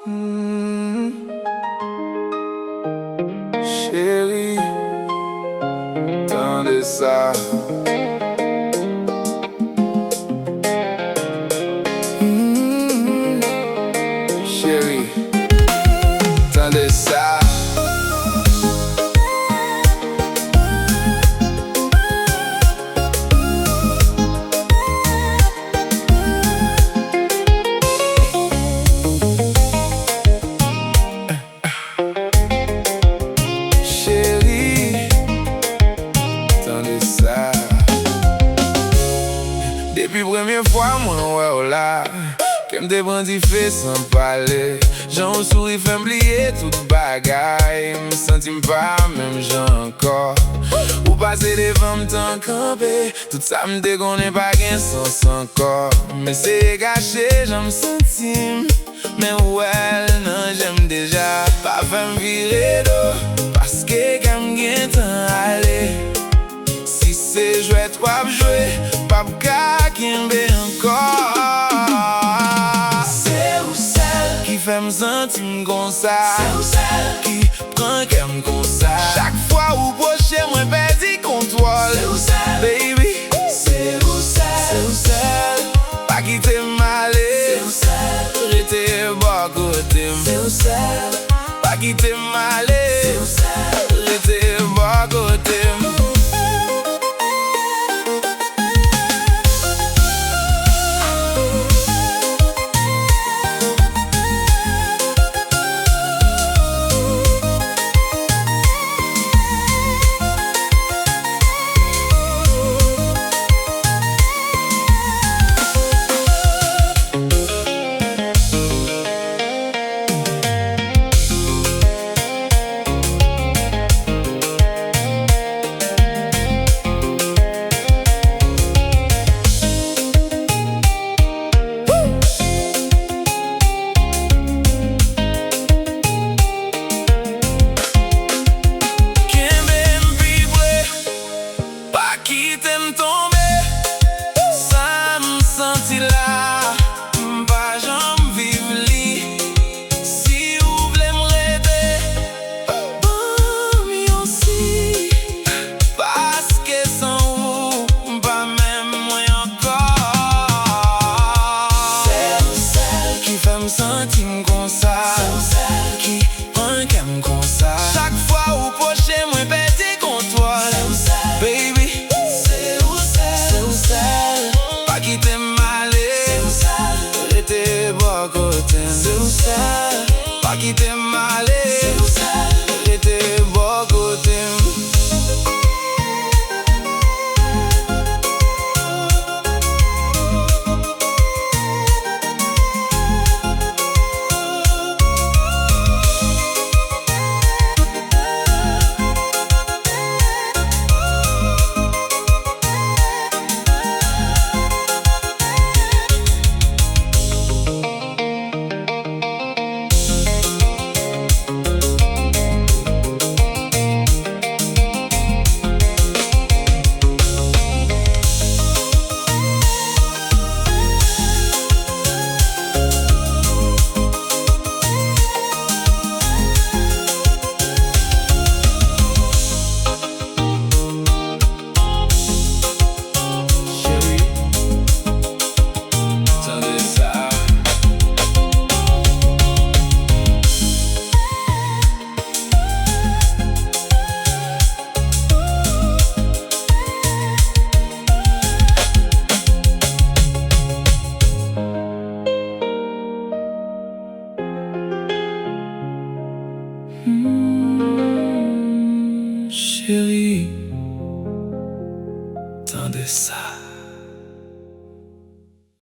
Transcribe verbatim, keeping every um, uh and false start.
Mm. Cheri, tande sa. Mm. Cheri, tande sa. Cheri, tande sa. Depi premye fwa mwen wè w la, kè m te pran dife san pale. Jan w souri fè m bliye tout bagay. M santi m pa menm jan ankò. Ou pase devan m tan kanpe. Tout sa m te konnen pa gen sans ankò. M eseye kache jan m santi m, men ou wè l nan je m deja. Pa fè m vire do, paske kè m gentan ale. Si se jwèt w ap jwe, p ap ka kenbe ankò. Se ou sèl ki fè m santi m konsa. Se ou sèl ki pran kè m konsa. Chak fwa ou pwoche, mwen pèdi kontwòl. Se ou sèl, baby. Se ou sèl, se ou sèl. Pa kite m ale. Se ou sèl, rete bò kote m. Se ou sèl, pa kite m ale. Se ou sèl, rete bò kote m. Kenbe m pi pre, pa kite m tonbe. Sa m santi la, m pa janm viv li. Si ou vle m rete, ban m yon siy. Paske san ou, m pa menm mwen ankò. Se ou sèl ki fè m santi m konsa. Se ou sèl ki pran kè m konsa. Chak fwa ou pwoche, mwen pèdi kontwòl. Se ou sèl, baby. Se ou sèl, se ou sèl. Pa kite m ale. Se ou sèl, rete bò kote m. Se ou sèl, pa kite m ale. Se ou sèl, rete bò kote m. Cheri, tande sa. Hmm, cheri, tande sa.